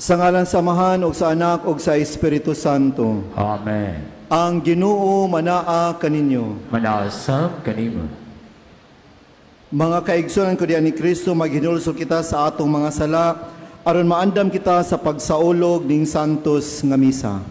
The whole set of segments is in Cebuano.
Sa ngalan sa Amahan ug sa Anak ug sa Espiritu Santo. Amen. Ang Ginoo manaa kaninyo. Manaa sab kanimo. Mga kaigsunan ko diyan ni Kristo, maghinulsol kita sa atong mga sala aron maandam kita sa pagsaulog ning santos nga misa.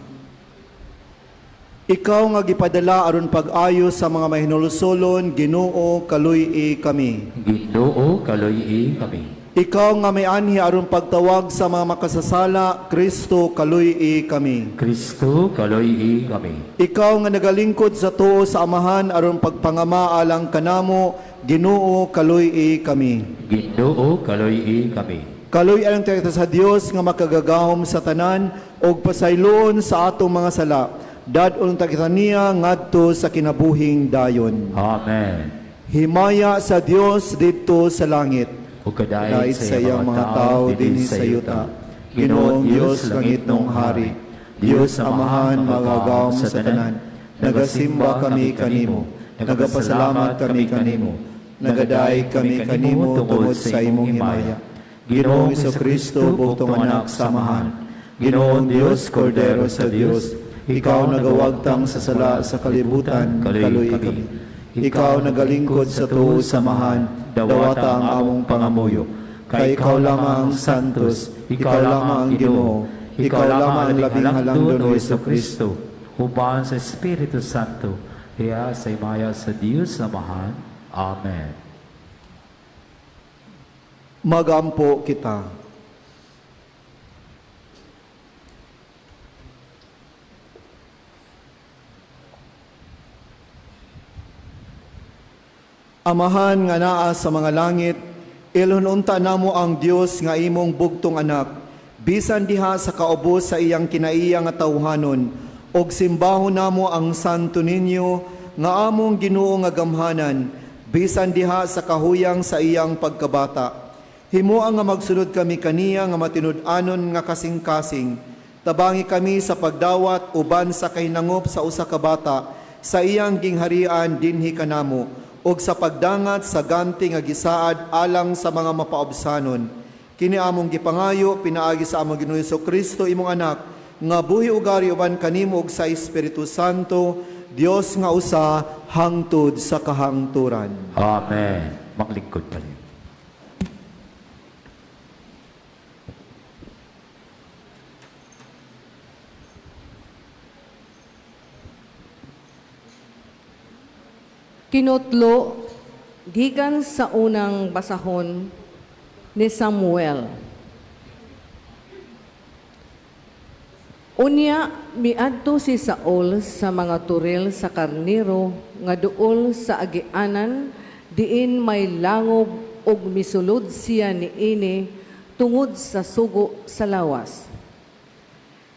Ikaw nga gipadala aron pag-ayo sa mga mahinulsolon, Ginoo, kaluy-i kami. Ginoo, kaluy-i kami. Ikaw nga may anhi aron pagtawag sa mga makasasala, Kristo, kaluy-i kami. Kristo, kaluy-i kami. Ikaw nga nagalingkod sa tuo sa Amahan aron pagpangama alang kanamo, Ginoo, kaluy-i kami. Ginoo, kaluy-i kami. Kaluy-an kita sa Dios nga makagagahom sa tanan ug pasayloon sa atong mga sala. Dad-on ta kita niya ngadto sa kinabuhing dayon. Amen. Himaya sa Dios didto sa langit. Ug kadait Dait sa iyang mga tao dinhi sa yuta. Ginoong Dios, langitnong hari, Dios Amahan, magagahom sa tanan, nagasimba kami kanimo, nagapasalamat kami kanimo, nagadaig kami kanimo tungod sa imong himaya. Ginoong Kristo, bugtong anak sa Amahan, Ginoong Dios, Kordero sa Dios, ikaw nagawagtang sa sala sa kalibutan, kaluy kami. Ikaw nagalingkod sa tuo sa Amahan, dawata ang among pangamuyo. Kay ikaw lamang ang santos, ikaw lamang ang Ginoo, ikaw lamang ang labing halangdon o Hesus Kristo. Uban sa Espiritu Santo, hiya sa himaya sa Dios Amahan. Amen. Magampo kita. Amahan nga naa sa mga langit, ilhon unta namo ang Dios nga imong bugtong anak, bisan diha sa kaubos sa iyang kinaiya nga tawhanon, og simbahon namo ang santo ninyo nga among Ginoo nga gamhanan, bisan diha sa kahuyang sa iyang pagkabata. Himoa nga magsunod kami kaniya nga matinud-anon nga kasing-kasing. Tabangi kami sa pagdawat uban sa kahinangop sa usa ka bata sa iyang gingharian dinhi kanamo ug sa pagdangat sa ganti nga gisaad alang sa mga mapaobsanon. Kini among gipangayo pinaagi sa among Ginoong Kristo imong anak nga buhi ug ari uban kanimo ug sa Espiritu Santo, Dios nga usa hangtod sa kahangturan. Amen. Maglingkod tayo. Kinutlo gikan sa unang basahon ni Samuel. Unya miadto si Saul sa mga turil sa karniro nga duol sa agianan diin may langob ug misulod siya niini tungod sa sugo sa lawas.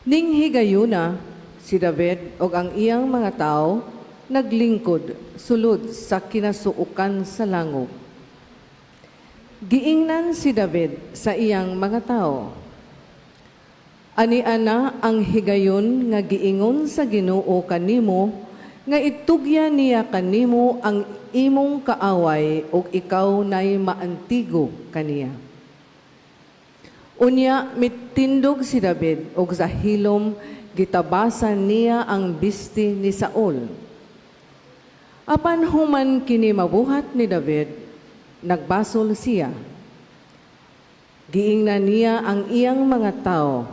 Ning higayuna si David ug ang iyang mga tawo naglingkod sulod sa kinasuokan sa langob. Giingnan si David sa iyang mga tao. Ani-ana ang higayon nga giingon sa Ginoo kanimo nga itugyan niya kanimo ang imong kaaway ug ikaw nay maantigo kaniya. Unya mitindog si David ug sa hilom gitabasan niya ang bisti ni Saul. Apan human kini mabuhat ni David, nagbasol siya. Giingnan niya ang iyang mga tao.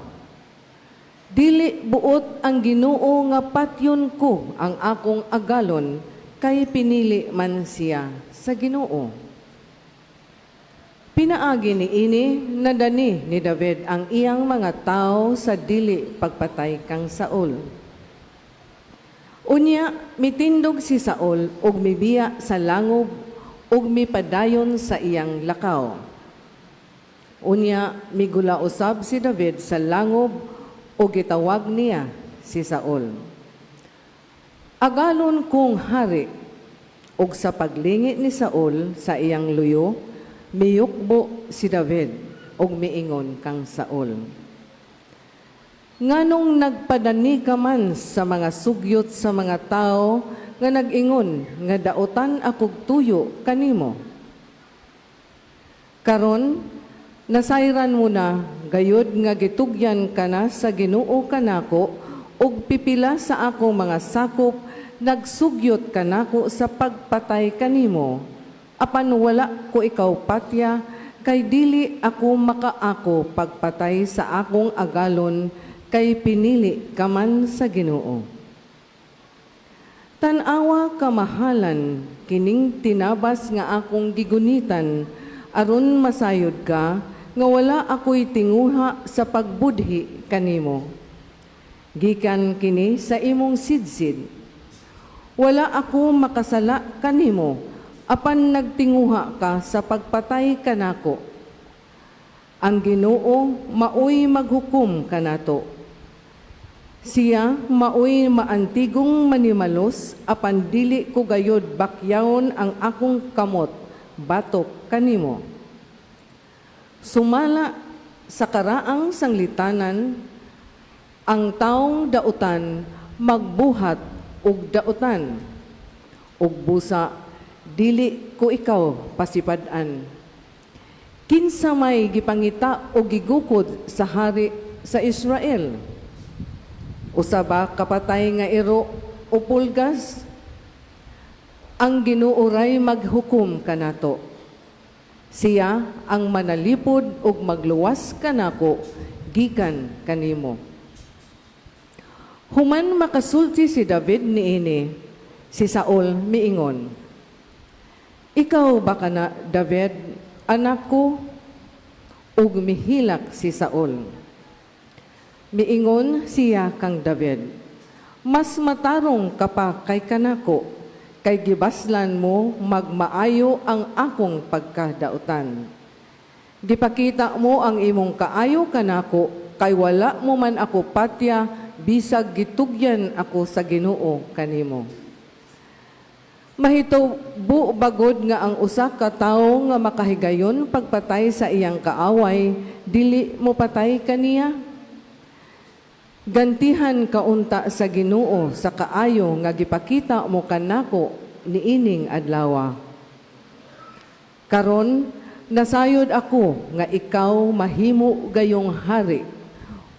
Dili buot ang Ginoo nga patyon ko ang akong agalon kay pinili man siya sa Ginoo. Pinaagi ni ini nadani ni David ang iyang mga tao sa dili pagpatay kang Saul. Unya mitindog si Saul ug mibiya sa langob ug mipadayon sa iyang lakaw. Unya migula usab si David sa langob ug gitawag niya si Saul. Agalon kong hari ug sa paglingi ni Saul sa iyang luyo, miyukbo si David ug miingon kang Saul. Nganong nagpadani ka man sa mga sugyot sa mga tao nga nag-ingon nga daotan akog tuyo kanimo. Karon nasayran mo na Gayod nga gitugyan ka na sa Ginoo kanako ug pipila sa akong mga sakop nagsugyot kanako sa pagpatay kanimo. Apan wala ko ikaw patya kay dili ako makaako pagpatay sa akong agalon kay pinili ka man sa Ginoo. Tan-awa kamahalan kining tinabas nga akong gigunitan aron masayod ka nga wala ako'y tinguha sa pagbudhi kanimo. Gikan kini sa imong sidsid. Wala ako makasala kanimo apan nagtinguha ka sa pagpatay kanako. Ang Ginoo maoy maghukom kanato. Siya maoy maantigong manimalos apan dili ko gayod bakyawon ang akong kamot batok kanimo. Sumala sa karaang sanglitanan, ang taong dautan magbuhat og dautan. Ug busa dili ko ikaw pasipad-an. Kinsa may gipangita o gigukod sa hari sa Israel? Usa ba kapatay nga iro o pulgas? Ang Ginoo ray maghukom kanato. Siya ang manalipod ug magluwas kanako gikan kanimo. Human makasulti si David niini, si Saul miingon, "Ikaw ba kana, David, anak ko?" Ug mihilak si Saul. Miingon siya kang David, "Mas matarong ka pa kay kanako, kay gibaslan mo magmaayo ang akong pagkadautan. Gipakita mo ang imong kaayo kanako, kay wala mo man ako patya, bisag gitugyan ako sa Ginoo kanimo. Mahitabo bagod nga ang usa ka tawo nga makahigayon pagpatay sa iyang kaaway, dili mo patay kaniya? Gantihan ka unta sa Ginoo sa kaayo nga gipakita mo kanako niining adlawa. Karon nasayod ako nga ikaw mahimo gayong hari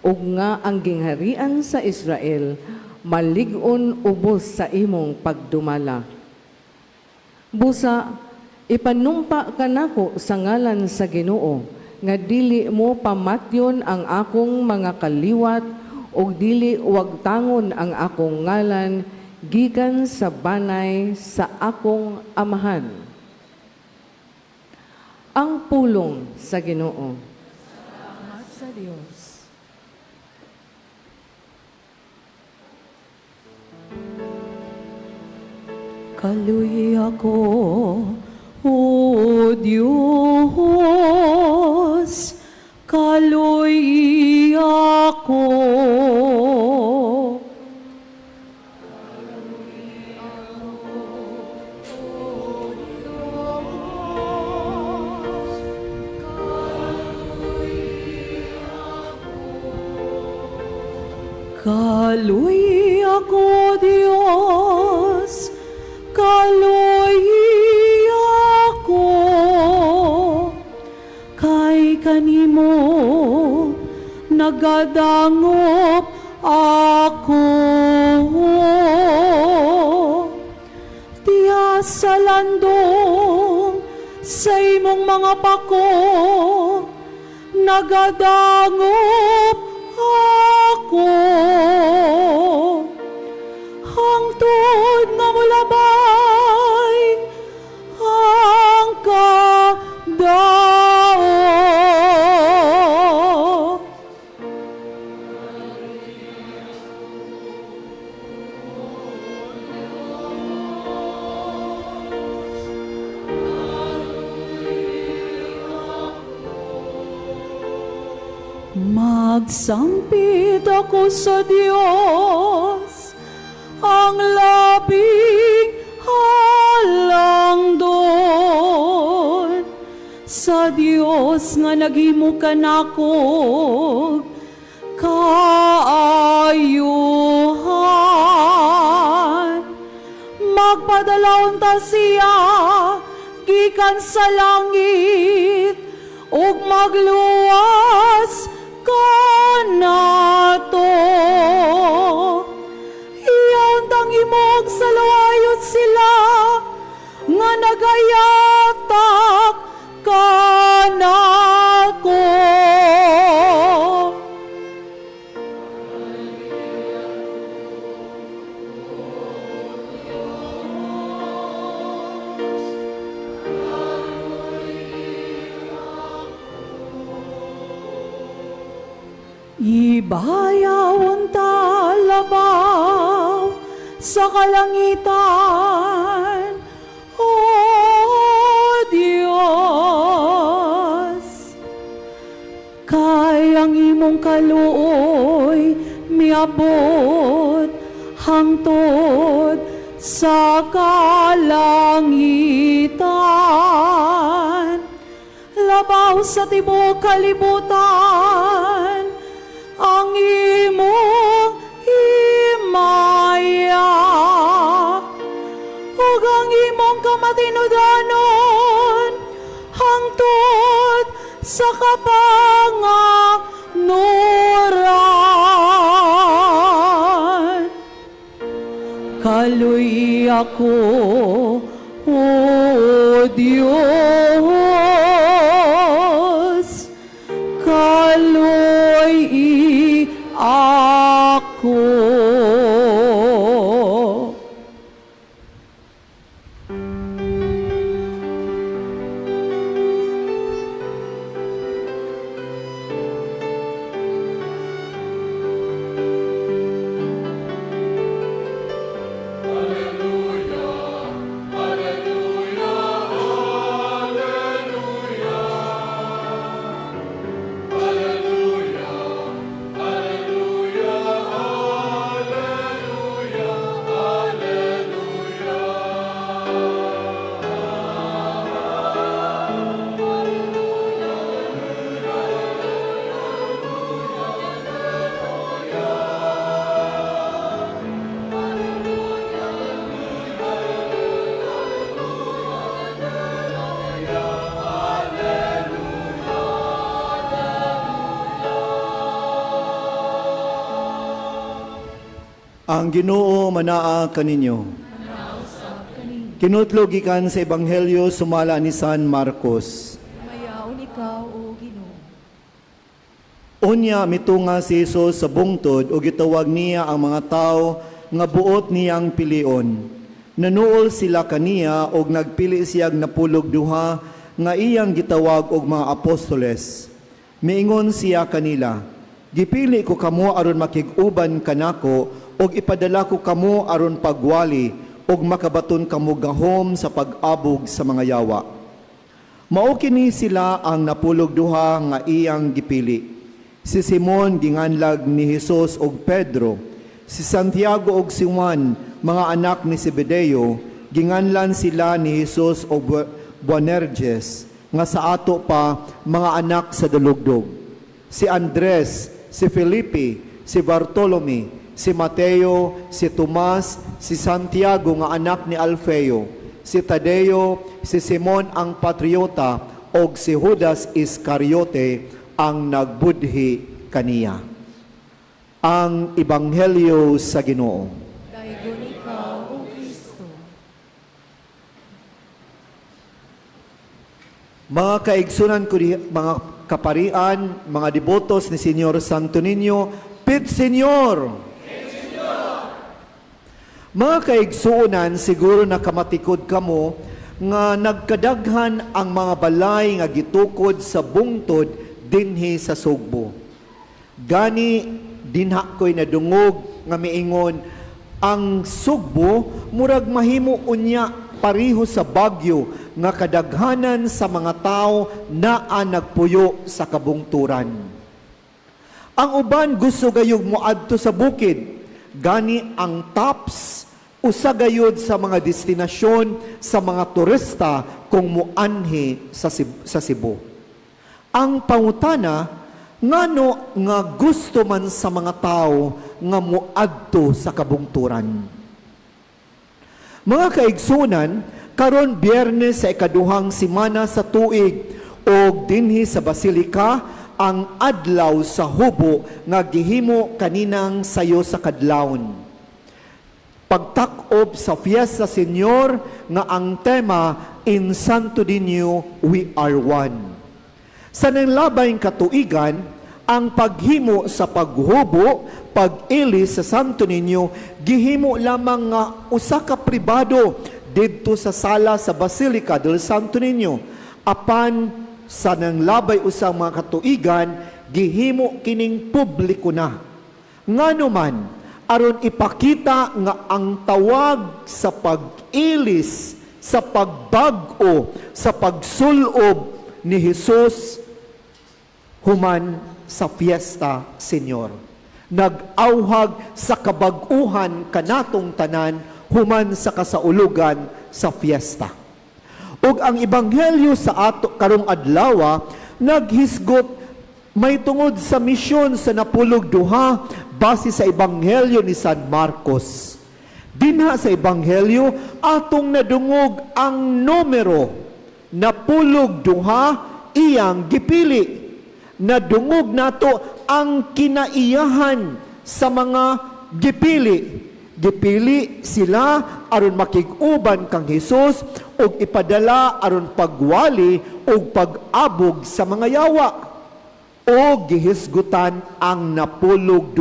ug nga ang gingharian sa Israel malig-on ubos sa imong pagdumala. Busa ipanumpa kanako sa ngalan sa Ginoo nga dili mo pamatyon ang akong mga kaliwat ug dili wagtangon ang akong ngalan gikan sa banay sa akong amahan." Ang pulong sa Ginoo. Salamat sa Diyos. Kaluy ako, O Diyos, kaluy ako. Kaluy ako, Diyos, kaluy ako. Kay kanimo nagadangop ako. Diha sa landong sa imong mga pako nagadangop ako. Hangtod nga molabay ang kadao. Magsampit ako sa Diyos, ang labing halangdon. Sa Diyos nga naghimo kanako kaayuhan. Magpadala unta siya gikan sa langit ug magluwas Ibayawon ta labaw sa kalangitan, O Dios. Kay ang imong kaluoy miabot hangtod sa kalangitan. Labaw sa tibuok kalibutan ang imong himaya ug ang imong kamatinudanon hangtod sa kapanganuran. Kaluy ako, O Diyos, kaluy ako. Ang Ginoo manaa kaninyo. Kinutlo gikan sa Ebanghelyo sumala ni San Marcos. Mayaon ikaw, O Ginoo. Unya mitunga si Jesus sa bungtod ug gitawag niya ang mga tawo nga buot niyang pilion. Nanuol sila kaniya og nagpili siyag napulog duha nga iyang gitawag og mga apostoles. Miingon siya kanila, "Gipili ko kamo aron makig-uban kanako ug ipadala ko kamo aron pagwali ug makabaton kamo gahom sa pag-abog sa mga yawa." Mao kini sila ang napulog duha nga iyang gipili. Si Simon ginganlag ni Hesus og Pedro, si Santiago og si Juan, mga anak ni Zebedeo, ginganlan sila ni Hesus og Boanerges, nga sa ato pa mga anak sa dalugdog. Si Andres, si Felipe, si Bartolome, si Mateo, si Tomas, si Santiago nga anak ni Alfeo, si Tadeo, si Simon ang patriota, og si Judas Iscariote ang nagbudhi kaniya. Ang Ebanghelyo sa Ginoo. Daygon ikaw, O Kristo. Mga kaigsunan ko, mga kaparian, mga debotos ni Senyor Santo Niño, Pit Senyor! Mga kaigsuonan, siguro nakamatikod kamo nga nagkadaghan ang mga balay nga gitukod sa bungtod dinhi sa Sugbo. Gani dinha ko'y nadungog nga miingon ang Sugbo murag mahimo unya pareho sa Bagyo nga kadaghanan sa mga tao naa nagpuyo sa kabungturan. Ang uban gusto gayud moadto sa bukid. Gani ang Tops usa gayud sa mga destinasyon sa mga turista kung muanhi sa Cebu. Ang pangutana, ngano nga gusto man sa mga tao nga moadto sa kabungturan? Mga kaigsunan, karon Biyernes sa ikaduhang simana sa tuig og dinhi sa Basilika ang adlaw sa hubo nga gihimo kaninang sayo sa kadlawon. Pagtak-ob sa Fiesta Señor nga ang tema In Santo Niño We Are One. Sa nanglabay katuigan, ang paghimo sa paghubo, pag-ili sa Santo Niño, gihimo lamang nga usa ka pribado didto sa sala sa Basilica del Santo Niño. Apan sa nanglabay usang mga katuigan, Gihimo kining publiko na. Ngano man, aron ipakita nga ang tawag sa pag-ilis, sa pagbag-o, sa pagsulob ni Jesus human sa fiesta, Senyor. Nag-awhag sa kabag-uhan kanatong tanan human sa kasaulugan sa fiesta. Ug ang ebanghelyo sa ato karong adlaw naghisgot may tungod sa misyon sa napulog duha base sa ebanghelyo ni San Marcos. Dinha sa ebanghelyo atong nadungog ang numero, 62 iyang gipili. Nadungog nato ang kinaiyahan sa mga gipili. Gipili sila aron makig-uban kang Hesus ug ipadala aron pagwali ug pag-abog sa mga yawa. O gihisgutan ang 62.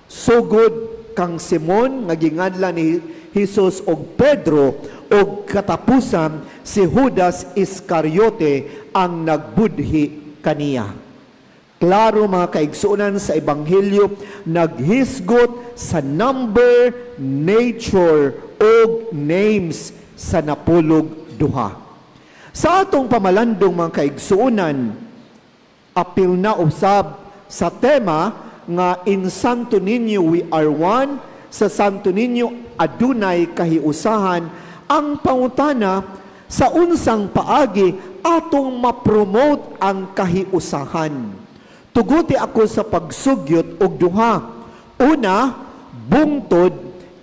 Sugod kang Simon nga gingadlan ni Hesus og Pedro ug katapusan si Judas Iscariote ang nagbudhi kaniya. Klaro, mga kaigsuonan, sa ebanghelyo naghisgot sa number, nature ug names sa 62. Sa atong pamalandong, mga kaigsuonan, apil na usab sa tema nga "In Santo Niño We Are One", sa Santo Niño adunay kahiusahan. Ang pangutana, sa unsang paagi atong ma-promote ang kahiusahan? Tuguti ako sa pagsugyot og duha. Una, bungtod.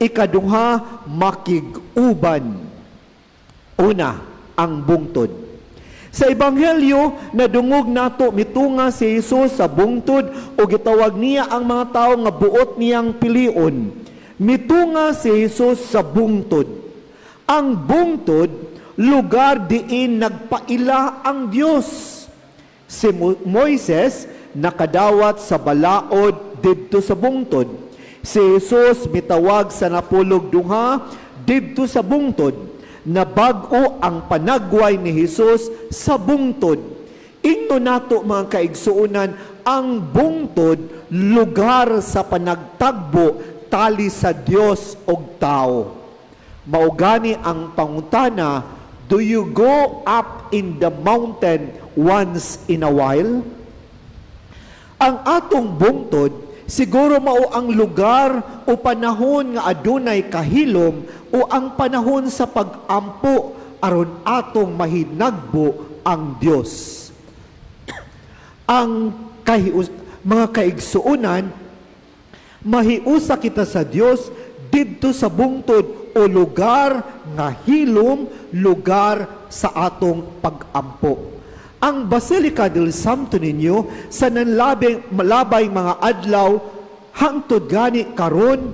Ikaduha, makig-uban. Una, ang bungtod. Sa ebanghelyo, nadungog nato mitunga si Jesus sa bungtod o gitawag niya ang mga tao nga buot niyang pilion. Mitunga si Jesus sa bungtod. Ang bungtod, lugar diin nagpaila ang Dios. Si Moises nakadawat sa balaod didto sa bungtod. Si Jesus mitawag sa 12 didto sa bungtod. Nabag-o ang panagway ni Jesus sa bungtod. Ingno nato, mga kaigsuonan, ang bungtod, lugar sa panagtagbo tali sa Dios og tao. Mao gani ang pangutana, do you go up in the mountain once in a while? Ang atong bungtod siguro mao ang lugar o panahon nga adunay kahilom o ang panahon sa pag-ampo aron atong mahinagbo ang Dios. Ang mga kaigsuonan, mahiusa kita sa Dios didto sa bungtod o lugar nga hilom, lugar sa atong pag-ampo. Ang Basilica del Santo Niño sa nanlabing malabay mga adlaw hangtod gani karon,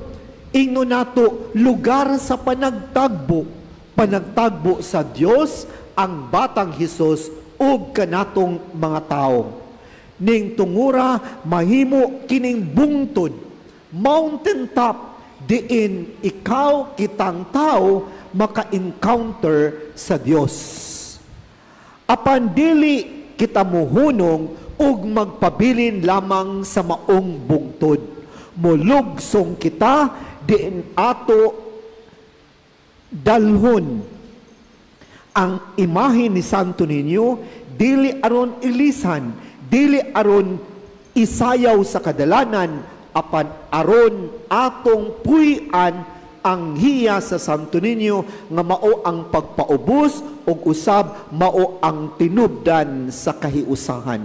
ingno nato, lugar sa panagtagbo, panagtagbo sa Dios, ang batang Hesus ug kanatong mga tao. Ning tungura mahimo kining bungtod, mountain top, diin ikaw, kitang tao, maka-encounter sa Dios. Apan dili kita muhunong ug magpabilin lamang sa maong bungtod. Mulugsong kita diin ato dalhon ang imahe ni Santo Niño, dili aron ilisan, dili aron isayaw sa kadalanan, apan aron atong puy-an ang hiya sa Santo Niño nga mao ang pagpaubos ug usab mao ang tinubdan sa kahiusahan.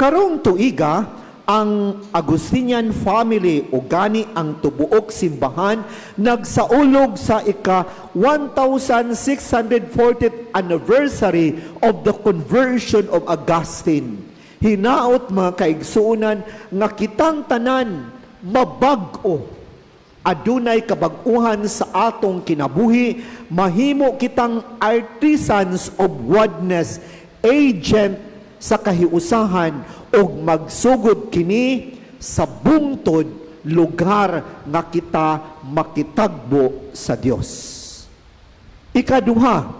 Karong tuiga, ang Agustinian family o gani ang tubuok simbahan nagsaulog sa ika 1640th anniversary of the conversion of Augustine. Hinaot, mga kaigsuonan, nga kitang tanan mabag-o, adunay kabag-uhan sa atong kinabuhi, mahimo kitang artisans of oneness, agent sa kahiusahan ug magsugod kini sa bungtod, lugar nga kita makitagbo sa Dios. Ikaduha,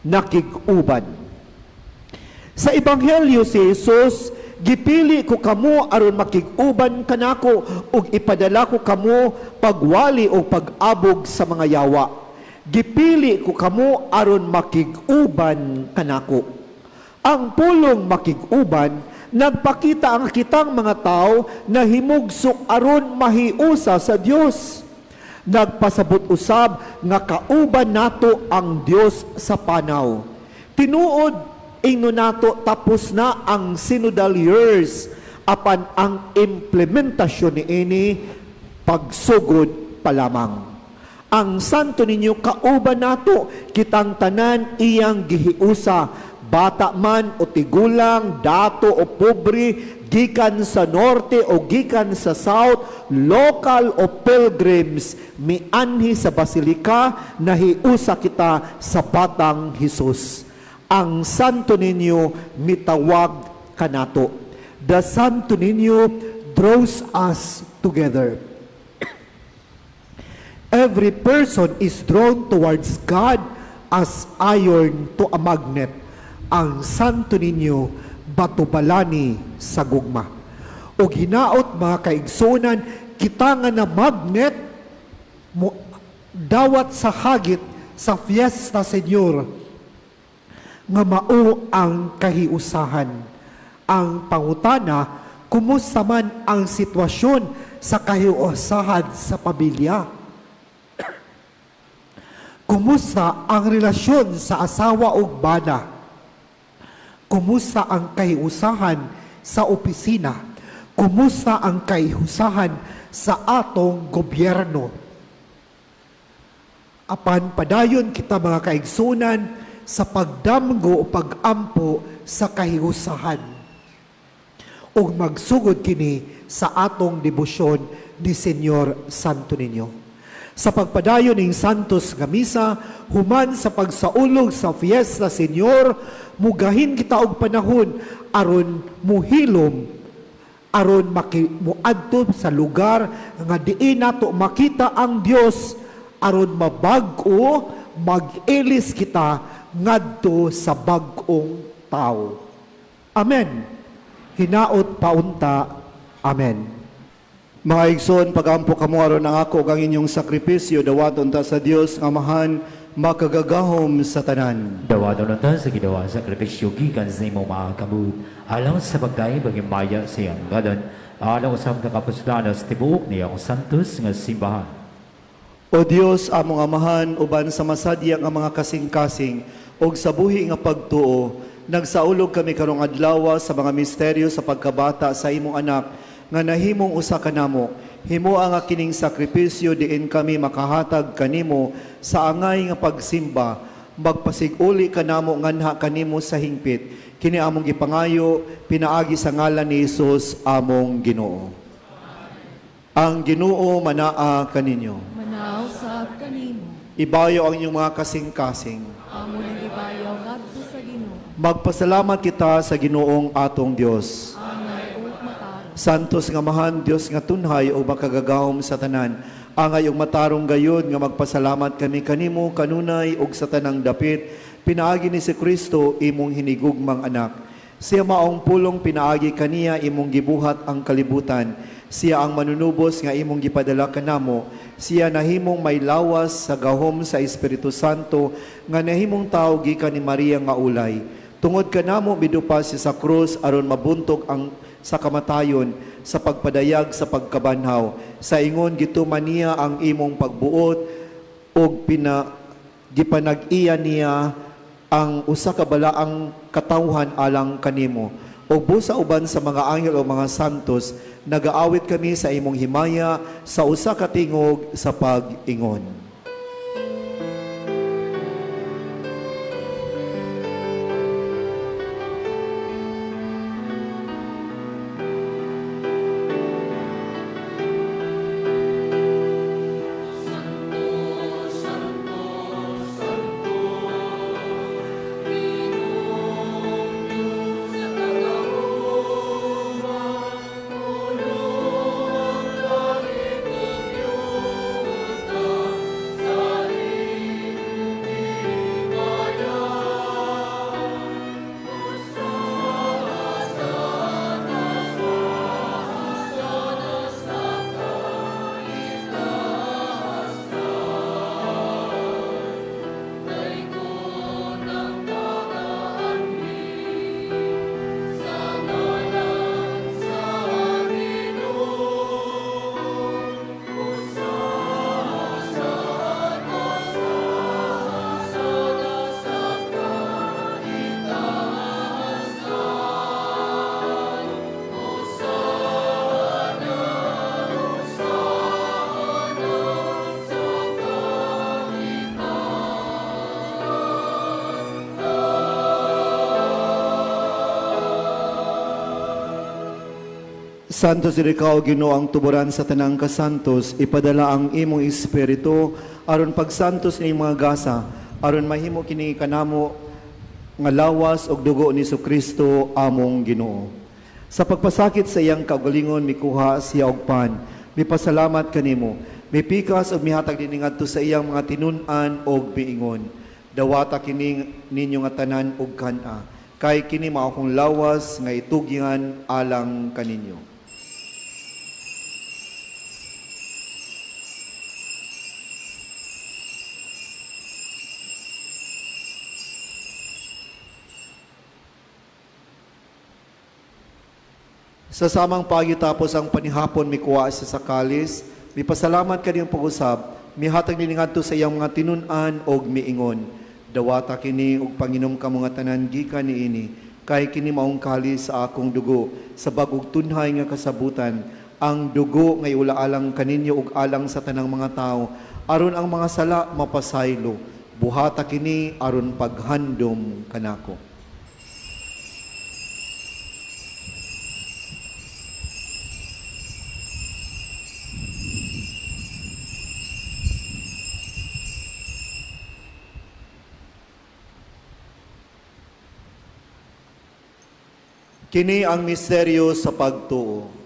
nakig-uban. Sa ebanghelyo, si Jesus Gipili ko kamo aron makig-uban kanako ug ipadala ko kamo pagwali o pag-abog sa mga yawa. Gipili ko kamo aron makig-uban kanako. Ang pulong makig-uban nagpakita ang kitang mga tao na himugsok aron mahiusa sa Dios. Nagpasabot usab nga kauban nato ang Dios sa panaw. Tinuod ingno nato tapos na ang synodal years apan ang implementasyon niini pagsugod pa lamang. Ang Santo Niño kauban nato kitang tanan iyang gihiusa, bata man o tigulang, dato o pobre, gikan sa norte o gikan sa south, local o pilgrims, mianhi sa basilika, nahiusa kita sa Batang Hesus. Ang Santo Niño mitawag kanato. The Santo Niño draws us together. Every person is drawn towards God as iron to a magnet. Ang Santo Niño batubalani sa gugma. O hinaot, mga kaigsunan, kita nga na magnet mo dawat sa hagit sa Fiesta Señor nga mao ang kahiusahan. Ang pangutana, kumusta man ang sitwasyon sa kahiusahan sa pamilya? Kumusta ang relasyon sa asawa ug bana? Kumusta ang kahiusahan sa opisina? Kumusta ang kahiusahan sa atong gobyerno? Apan padayon kita, mga kaigsunan, sa pagdamgo o pagampo sa kahiusahan. Ug magsugod kini sa atong debosyon ni Señor Santo Niño. Sa pagpadayon ning Santos nga Misa, human sa pagsaulog sa Fiesta Señor, mugahin kita og panahon aron muhilom, aron maki, muadto sa lugar nga diin nato makita ang Dios aron mabag-o, mag-ilis kita ngadto sa bag-ong tao. Amen. Hinaot paunta. Amen. Mga igsoon, pagampo kamo aron ang ako ug ang inyong sakripisyo dawaton ta sa Dios nga Amahan makagagahom sa tanan. Dawaton unta sa Ginoo ang sakripisyo gikan sa imong mga kamot alang sa pagdayeg ug himaya sa iyang ngalan, alang usab sa kapustlan sa tibuok niyang santos nga simbahan. O Dios, among Amahan, uban sa masadya nga mga kasing-kasing ug sa buhi nga pagtuo, nagsaulog kami karong adlaw sa mga misteryo sa pagkabata sa imong anak nga nahimong usa kanamo. Himoa nga kining sakripisyo diin kami makahatag kanimo sa angay nga pagsimba, magpasig-uli kanamo nganha kanimo sa hingpit. Kini among gipangayo pinaagi sa ngalan ni Hesus among Ginoo. Ang Ginoo manaa kaninyo. Manaa usab kanimo. Ibayo ang inyong mga kasing-kasing. Amo nang gibayaw ngadto sa Ginoo. Magpasalamat kita sa Ginoong atong Dios. Angay ug matarong. Santos nga Amahan, Dios nga tunhay ug makagagahom sa tanan. Angay ug matarong gayud nga magpasalamat kami kanimo kanunay ug sa tanang dapit pinaagi ni si Kristo, imong hinigugmang anak. Siya maong pulong pinaagi kaniya imong gibuhat ang kalibutan. Siya ang manunubos nga imong gipadala kanamo. Siya nahimong may lawas sa gahom sa Espiritu Santo nga nahimong tao gikan ni Maria nga ulay. Tungod kanamo midupa siya sa krus aron mabuntog ang sa kamatayon sa pagpadayag sa pagkabanhaw. Sa ingon gituman niya ang imong pagbuot ug pina gipanag-iya niya ang usa ka balaang katawhan alang kanimo. Ug busa uban sa mga anghel o mga santos, nagaawit kami sa imong himaya sa usa ka tingog sa pag-ingon. Santo sir ikaw, Ginoo, ang tuburan sa tanang kasantos, ipadala ang imong espiritu aron pagsantos ni mga gasa, aron mahimo kini kanamo nga lawas og dugo ni Kristo among Ginoo. Sa pagpasakit sa iyang kaugalingon mikuha siya og pan, mipasalamat kanimo, mipikas og mihatag dinhi ngadto sa iyang mga tinun-an og miingon. Dawata kini ninyo nga tanan og kan-a, kay kini mao akong lawas nga itugyan alang kaninyo. Sa samang pagi tapos ang panihapon mikuha siya sa kalis, mipasalamat kaniyong pag-usab, mihatag nini ngadto sa iyang mga tinun-an og miingon. Dawata kini og panginom kamo nga tanan gikan niini, kay kini maong kalis sa akong dugo, sa bagong tunhay nga kasabutan, ang dugo nga iulaalang kaninyo ug alang sa tanang mga tao, aron ang mga sala mapasaylo. Buhata kini aron paghandom kanako. Kini ang misteryo sa pagtuo.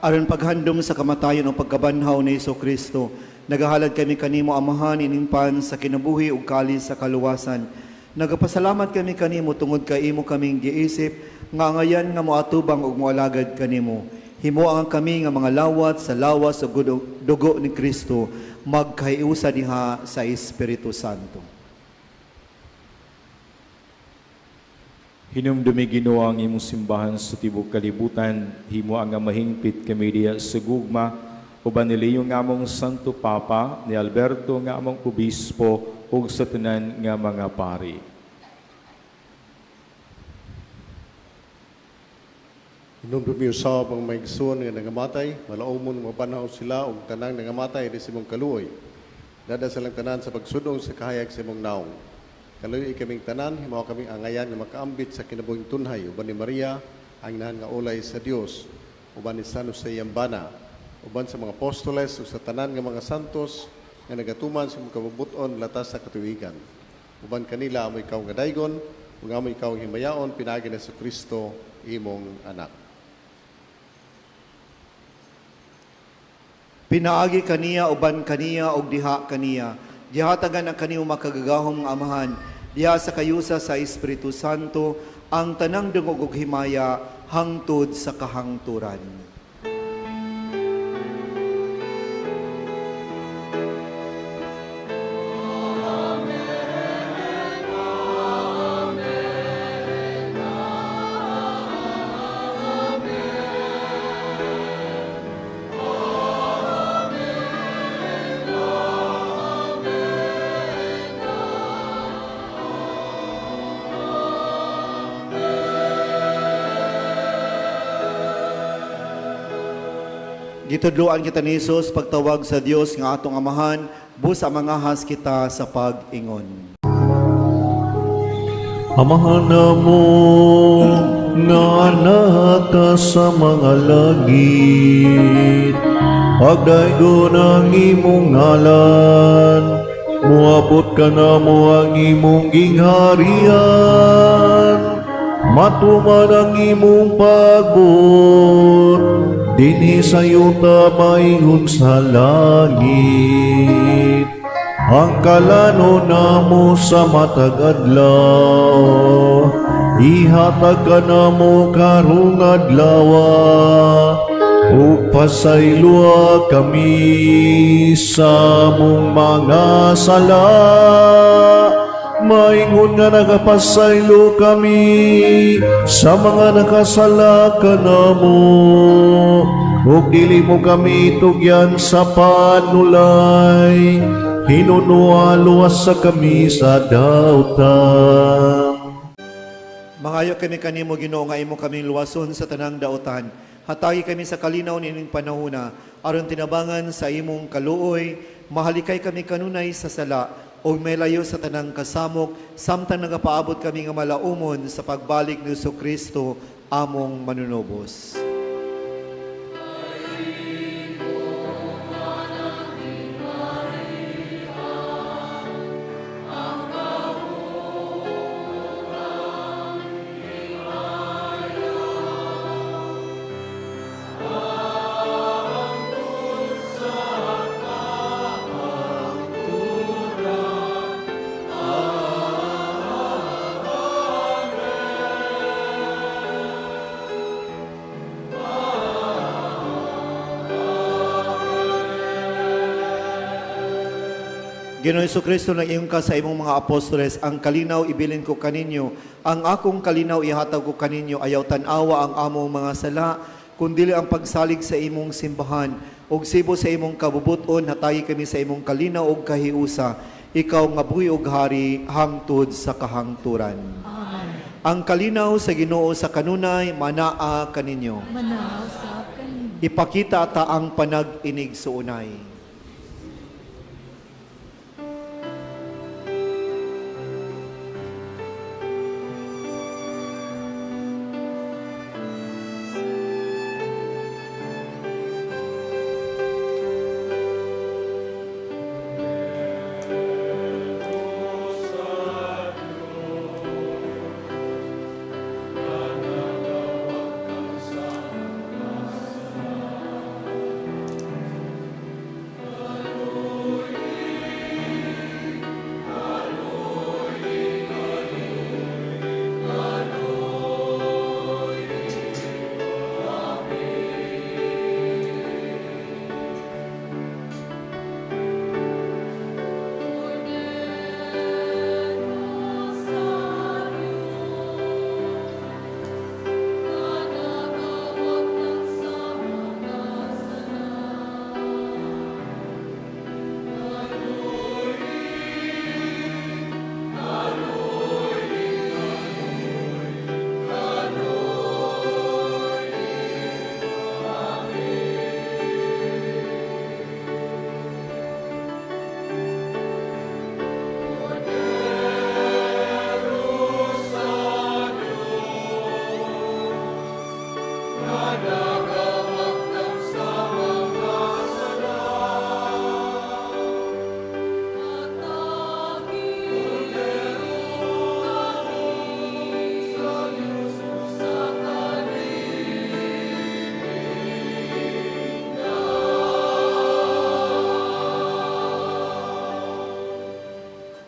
Aron paghandom sa kamatayon o pagkabanhaw ni Hesus Kristo, nagahalad kami kanimo Amahan ining pan sa kinabuhi ug kalis sa kaluwasan. Nagapasalamat kami kanimo tungod kay imo kaming giisip nga angayan nga moatubang ug moalagad kanimo. Himoa ang kami nga mga lawat sa lawas ug dugo ni Kristo, magkahiusa diha sa Espiritu Santo. Hinumdumi Ginoo ang imong simbahan sa tibuok kalibutan, himo ang nga mahingpit kami diha sa gugma, uban ni Leo nga among Santo Papa, ni Alberto nga among Obispo, ug sa tanan nga mga pari. Hinumdumi usab ang mga igsoon nga nangamatay, malaumon mabanhaw sila ug tanang nangamatay di sa imong kaluoy. Dada silang tanan sa pagsudong sa kahayag sa imong naong. Kaluoy kaming tanan, himawa kaming angayan nga makaambit sa kinabuhing tunhay uban ni Maria, ang inahan nga ulay sa Dios, uban ni San Jose Yambana, uban sa mga apostoles ug sa tanan nga mga santos nga nagatuman sa imong kabubut-on latas sa katuwigan. Uban kanila amo ikaw nga daygon, ug amo ikaw ang himayaon pinaagi ni Kristo imong anak. Pinaagi kaniya uban kaniya og diha kaniya. Gihatagan ang kaniyong makagagahom nga amahan diha sa kayusa sa Espiritu Santo ang tanang dungog ug himaya hangtod sa kahangturan. Gitudloan kita ni Hesus pagtawag sa Dios nga atong amahan, busa mangahas kita sa pag-ingon. Amahan namo nga naka sa mga langit, pagdaygon ang imong ngalan, moabot ka namo ang imong gingharian, matuman ang imong pagbuot, dinhi sa yuta maingon sa langit. Ang kalano namo sa matag adlaw, ihatag ka namo karong adlaw. Ug pasayloa kami sa among mga sala, maingon nga nagapasaylo kami sa mga nakasala kanamo. Ug dili mo kami tugyan sa panulay, hinunua luwasa kami sa dautan. Mangayo kami kanimo, Ginoo, nga imo kaming luwason sa tanang dautan. Hatagi kami sa kalinaw niining panahona aron tinabangan sa imong kaluoy, mahalikay kami kanunay sa sala ug mailayo sa tanang kasamok samtang nagapaabot kami nga malaumon sa pagbalik ni Kristo among manunubos. Ginoong Kristo, nag-ingon ka sa imong mga apostoles, "Ang kalinaw ibilin ko kaninyo, ang akong kalinaw ihatag ko kaninyo, ayaw tan-awa ang among mga sala, kundili ang pagsalig sa imong simbahan, ug sibo sa imong kabubuton, hatagi kami sa imong kalinaw ug kahiusa, ikaw nga buhi ug hari hangtod sa kahangturan." Amen. Ang kalinaw sa Ginoo sa kanunay manaa kaninyo. Manaa usab kanimo. Ipakita ta ang panag-inig suunay.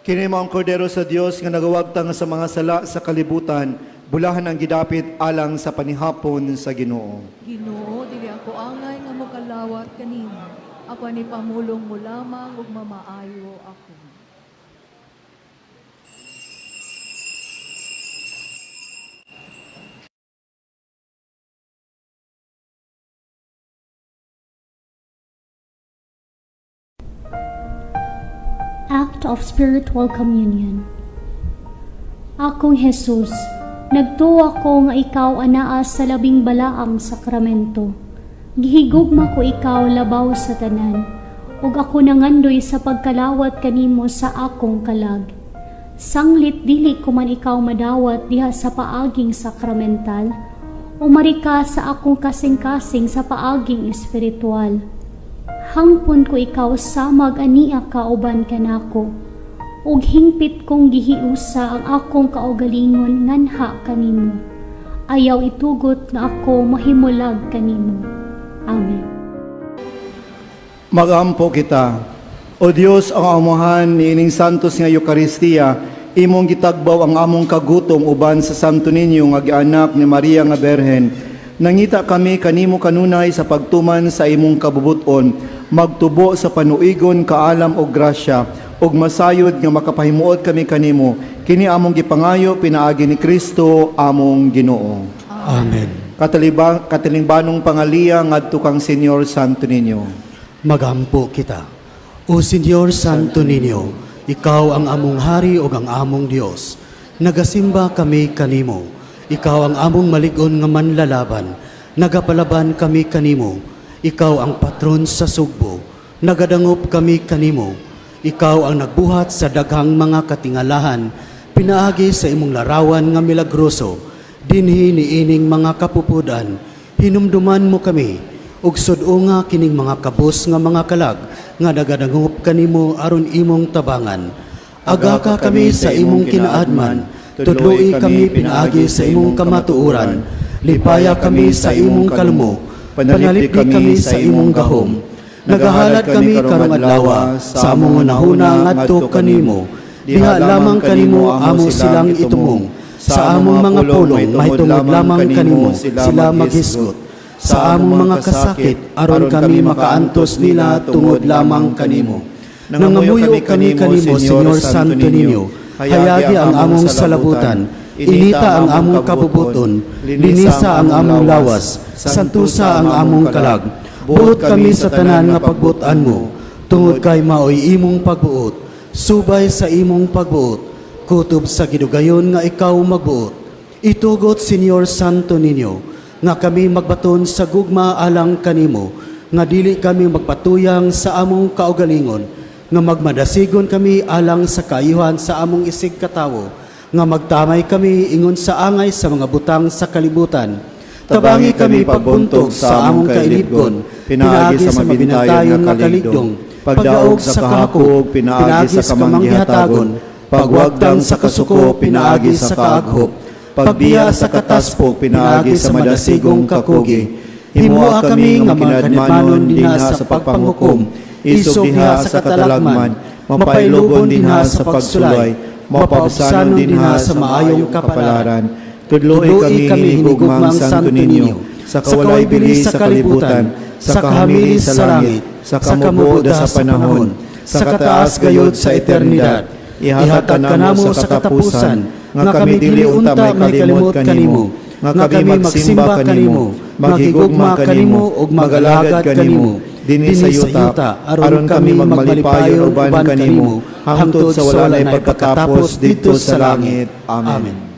Kini mao ang Kordero sa Dios nga nagawagtang sa mga sala sa kalibutan, bulahan ang gidapit alang sa panihapon sa Ginoo. Ginoo, dili ako angay nga mokalawat kanimo. Apan ipamulong mo lamang ug mamaayo ako. Act of Spiritual Communion. Akong Jesus, nagtuwa ko nga ikaw anaa sa labing balaang sakramento. Gihigugma ko ikaw labaw sa tanan, ug ako nangandoy sa pagkalawat kanimo sa akong kalag. Sanglit dili ko man ikaw madawat diha sa paaging sakramental, umari ka sa akong kasing-kasing sa paaging espiritual. Hangpon ko ikaw samag ania kauban kanako. Ug hingpit kong gihiusa ang akong kaugalingon nganha kanimo. Ayaw itugot nga ako mahimulag kanimo. Amen. Magampo kita. O Dios, ang amuhan niining santos nga Eukaristiya, imong gitagbaw ang among kagutom uban sa Santo Niño nga gianak ni Maria nga Berhen. Nangita kami kanimo kanunay sa pagtuman sa imong kabubuton, magtubo sa panuigon, kaalam ug grasya, ug masayod nga makapahimuot kami kanimo. Kini among gipangayo pinaagi ni Kristo among Ginoo. Amen. Katalingbanong pangaliya ngadto kang Senyor Santo Niño. Magampo kita. O Senyor Santo Niño, ikaw ang among hari ug ang among Dios. Nagasimba kami kanimo. Ikaw ang among malig-on nga manlalaban. Nagapalaban kami kanimo. Ikaw ang patron sa Sugbo. Nagadangop kami kanimo. Ikaw ang nagbuhat sa daghang mga katingalahan pinaagi sa imong larawan nga milagroso. Dinhi niining mga kapupudan, hinumduman mo kami ug sud-unga kining mga kabus nga mga kalag nga nagadangop kanimo aron imong tabangan. Agaka kami sa imong kinaadman, tudloi kami pinaagi sa imong kamatuoran, lipaya kami sa imong kalmo, panalipdi kami sa imong gahom. Nagahalad kami karong adlaw sa among hunahuna ngadto kanimo. Diha lamang kanimo amo silang itumong. Sa among mga pulong mahitungod lamang kanimo sila maghisgot. Sa among mga kasakit aron kami makaantos nila tungod lamang kanimo. Nangamuyo kami kanimo, Senyor Santo Niño. Hayagi ang among salabutan, inita ang among kabubuton, linisa ang among lawas, santusa ang among kalag. Buot kami sa tanan nga pagbuotan mo, tungod kay maoy imong pagbuot, subay sa imong pagbuot, kutob sa gidugayon nga ikaw magbuot. Itugot, Senyor Santo Niño, nga kami magbaton sa gugma alang kanimo, nga dili kami magpatuyang sa among kaugalingon, nga magmadasigon kami alang sa kaayuhan sa among isig katawo, nga magtamay kami ingon sa angay sa mga butang sa kalibutan. Tabangi kami pagbuntog sa among kailibgon, pinaagi sa mabintayon nga kaligdong, pagdaog sa kahakog, pinaagi sa kamanggihatagon, pagwagdang sa kasuko, pinaagi sa kaaghop, pagbiya sa kataspok, pinaagi sa madasigong kakugi. Himoa kami nga mga kinadmanon dinha sa pagpanghukom, isog diha sa katalagman, mapailogon dinha sa pagsulay, mapaubsanon dinha sa maayong kapalaran. Tudloi kami hinigugmang Santo Niño, sa kawalay bili sa kalibutan, sa kahamili sa langit, sa kamubuda sa panahon, sa kataas gayod sa eternidad. Ihatag kanamo sa katapusan, nga kami dili unta may kalimot kanimo, nga kami magsimba kanimo, maghigugma kanimo ug magalagad kanimo dinhi sa yuta, aron kami magmalipayon uban kanimo hangtod sa wala nay pagkatapos didto sa langit. Amen.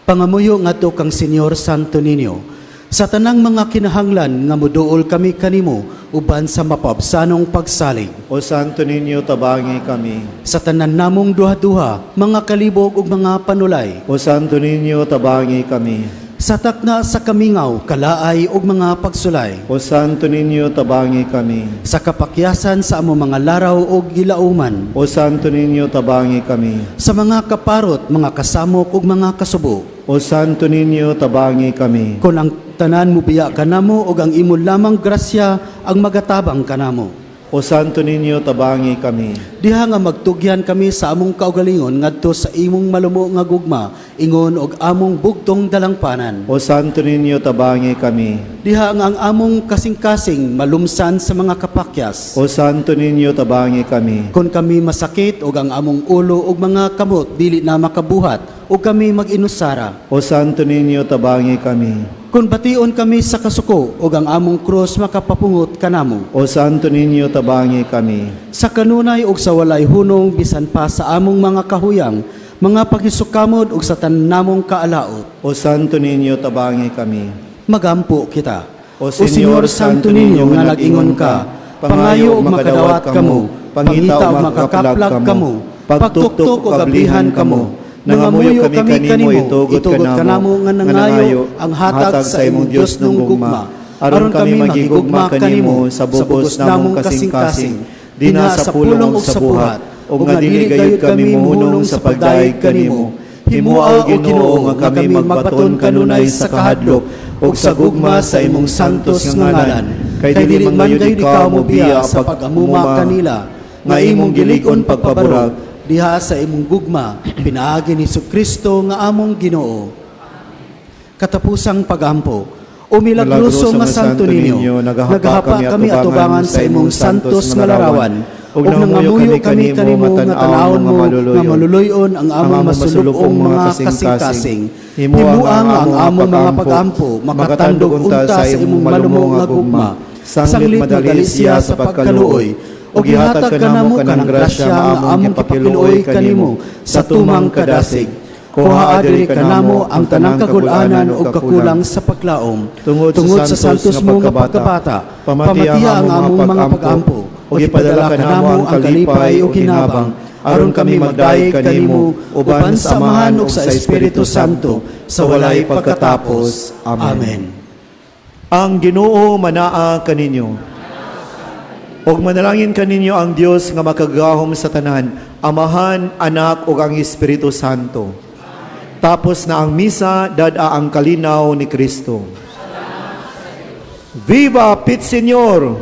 Pangamuyo ngadto kang Senyor Santo Niño, sa tanang mga kinahanglan nga muduol kami kanimo uban sa mapaubsanong pagsalig. O Santo Niño, tabangi kami. Sa tanan namong duha-duha, mga kalibog ug mga panulay. O Santo Niño, tabangi kami. Sa takna sa kamingaw, kalaay ug mga pagsulay. O Santo Niño, tabangi kami. Sa kapakyasan sa among mga laraw ug gilauman. O Santo Niño, tabangi kami. Sa mga kaparot, mga kasamok ug mga kasubo. O Santo Niño, tabangi kami. Kon ang tanan mubiya kanamo ug ang imo lamang grasya ang magatabang kanamo. O Santo Niño, tabangi kami. Diha nga magtugyan kami sa among kaugalingon ngadto sa imong malumo nga gugma, ingon og among bugtong dalangpanan. O Santo Niño, tabangi kami. Diha nga ang among kasing-kasing malumsan sa mga kapakyas. O Santo Niño, tabangi kami. Kon kami masakit og ang among ulo ug mga kamot dili na makabuhat ug kami mag-inusara. O Santo Niño, tabangi kami. Kon bation kami sa kasuko ug ang among krus makapapungot kanamo. O Santo Niño, tabangi kami. Sa kanunay ug sa walay hunong bisan pa sa among mga kahuyang, mga pagisukamod ug sa tanan namong kaalaot. O Santo Niño, tabangi kami. Magampo kita. O Senyor Santo Niño nga nag-ingon ka, pangayo ug makadawat kamo, pangita ug makakaplag kamo, pagtuktok ug ablihan kamo. Nangamuyo kami kanimo, itugot kanamo nga nangayo ang hatag sa imong Dios nung gugma, aron kami magigugma kanimo sa bugos namong kasing-kasing, dinha sa pulong ug sa buhat, ug nga dili gayud kami mohunong sa pagdayeg kanimo. Himoa, o Ginoo, nga kami magbaton kanunay sa kahadlok ug sa gugma sa imong santos nga ngalan, kay dili man gayud ikaw mobiya sa pag-amuma kanila, nga imong gilig-on pagpaburag diha sa imong gugma, pinaagi ni Kristo nga among Ginoo. Katapusang pagampo. O milagroso nga Santo Niño, nagahapa kami atubangan sa imong santos nga larawan, ug nangamuyo kami kanimo nga tan-awon mo nga maluluy-on ang among masulubong mga kasing-kasing. Himua nga ang among mga pag-ampo makatandog unta sa imong malumo nga gugma, sanglit madali siya sa pagkaluoy, ug gihatag kanamo kanang grasya nga among gipakiluoy kanimo sa tumang kadasig. Kuhaa diri kanamo ang tanang kagul-anan ug kakulang sa paglaom. Tungod sa santos mo nga pagkabata, pamatiha ang among mga pag-ampo, ug ipadala kanamo ang kalipay ug hinabang, aron kami magdayeg kanimo uban sa Amahan ug sa Espiritu Santo sa walay pagkatapos. Amen. Ang Ginoo manaa kaninyo. Og manalangin kaninyo ang Dios nga makagagahom sa tanan, Amahan, Anak ug ang Espiritu Santo. Tapos na ang misa, dad-a ang kalinaw ni Kristo. Viva Pit Señor!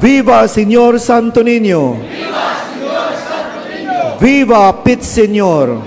Viva Señor Santo Niño! Viva Pit Señor!